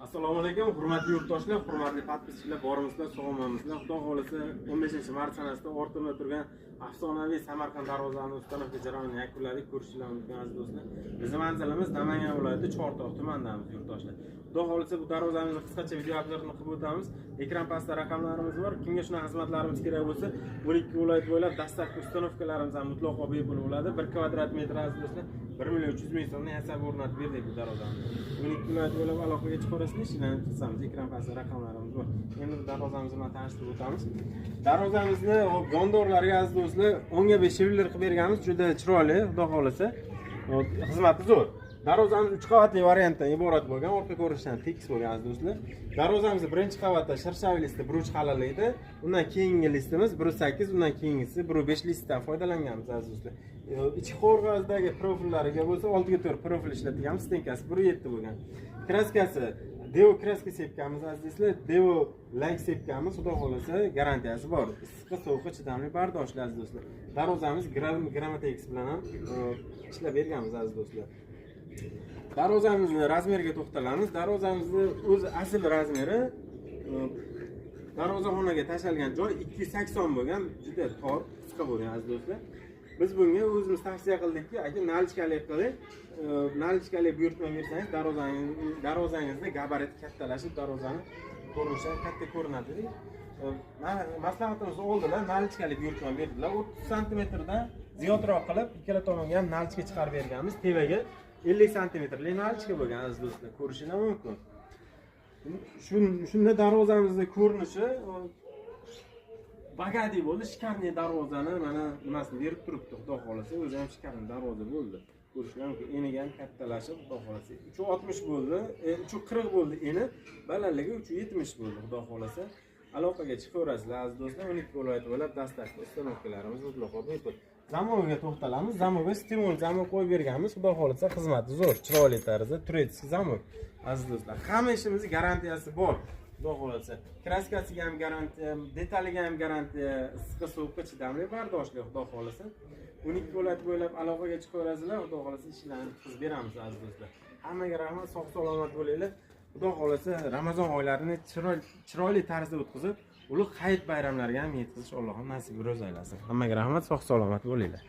Assalomu alaykum, hurmatli yurtdoshlar, hurmatli подписчик lar, bormisizlar, sog'omonmisizlar? Xudo xohlasa 15-mart sanasida ortimda turgan afsonaviy Samarqand darvozasini установка jarayonini yakunladik. Ko'rishinglar mumkin, aziz do'stlar. Bizning manzilimiz Namangan viloyati Chortoq tumanidamiz, yurtdoshlar. Xudo xohlasa bu darvozamizni qisqacha video обзор ini qilib o'tamiz. Ekran pastida raqamlarimiz bor. Kimga shunaqa xizmatlarimiz kerak bo'lsa, 12 viloyat bo'ylab доставка, установка larimiz ham mutlaqo bepul bo'ladi. 1 kvadrat metr, aziz do'stlar, 1 million 300 ming so'mdan yasab o'rnatib berdik bu darvozani. 12 viloyat bo'ylab aloqaga chiqaverasizlar, ishlarni bitkazamiz. Ekran pastida raqamlarimiz bor. Endi bu darvozamiz bilan tanishtirib o'tamiz. Darvozamizni hop, yondorlariga, aziz do'stlar, 10 ga 5 швеллер qilib berganmiz. Juda chiroyli, xudo xohlasa. Hop, xizmati zo'r. Darvozamiz 3 qavatli variantdan iborat bo'lgan, orqa ko'rinishidan tekis bo'lgan, aziz do'stlar. Darvozamiz birinchi qavatda шершавый listi 1.3 qalinligida, undan keyingi listimiz 1.8, undan keyingisi 1.5 listdan foydalanganmiz, aziz do'stlar. Ichki qovurg'asidagi profillariga bo'lsa 6 ga 4 profil ishlatilganmiz, стенка si 1.7 bo'lgan. Краска si Devo краска sepganmiz, aziz do'stlar. Devo lak sepganmiz, xudo xohlasa garantiyasi bor. Issiqqa, sovuqqa chidamli, bardoshli, aziz do'stlar. Darvozamiz Grammatex bilan ham ishlab berganmiz, aziz do'stlar. Darvozamizni размер iga to'xtalamiz. Darvozamizni o'zi asl размер i darvozaxonaga tashalgan joy 280 bo'lgan, juda tor, qisqa bo'lgan, aziz do'stlar. Biz bunga o'zimiz tavsiya qildikki, aka, наличка lik qiling, наличка lik buyurtma bersangiz, darvozangizda gabarit kattalashib, darvozani ko'rinishi ham katta ko'rinadi dedik. Maslahatimizni oldilar, наличка lik buyurtma berdilar. 30 santimetrdan ziyodroq qilib ikkala tomonga ham наличка chiqarib berganmiz. Tevaga 50 santimetrli наличка bo'lgan, aziz do'stlar, ko'rishinglar mumkin. Shunda darvozamizni ko'rinishi богатый bo'ldi. Шикарный darvozani mana nimasini berib turibdi, xudo xohlasa, o'zi ham шикарный darvoza bo'ldi. Ko'rishlar mumkin, eniga ham kattalashib, xudo xohlasa 360 bo'ldi, 340 bo'ldi eni, balandligi 370 bo'ldi, xudo xohlasa. Aloqaga chiqaverasizlar, aziz do'stlar, 12 viloyat bo'ylab доставка, установка larimiz mutlaqo bepul. Замок iga to'xtalamiz. Замок ga Stimul замок qo'yib berganmiz, xudo xohlasa xizmati zo'r, chiroyli tarzda турецкий замок, aziz do'stlar. Hamma ishimizni garantiyasi bor, xudo xohlasa. Краска siga ham garantiya, detaliga ham garantiya, issiqqa, sovuqqa chidamli, bardoshli, xudo xohlasa. 12 viloyat bo'ylab aloqaga chiqaverasizlar, xudo xohlasa ishlarni bitkazib beramiz, aziz do'stlar. Hammaga rahmat, sog' salomat bo'linglar. Xudo xohlasa Ramazon oylarini chiroyli tarzda o'tkazib, ulug' hayit bayramlariga ham yetkazish Allohim nasib ro'z aylasin. Hammaga rahmat, sog' salomat bo'linglar.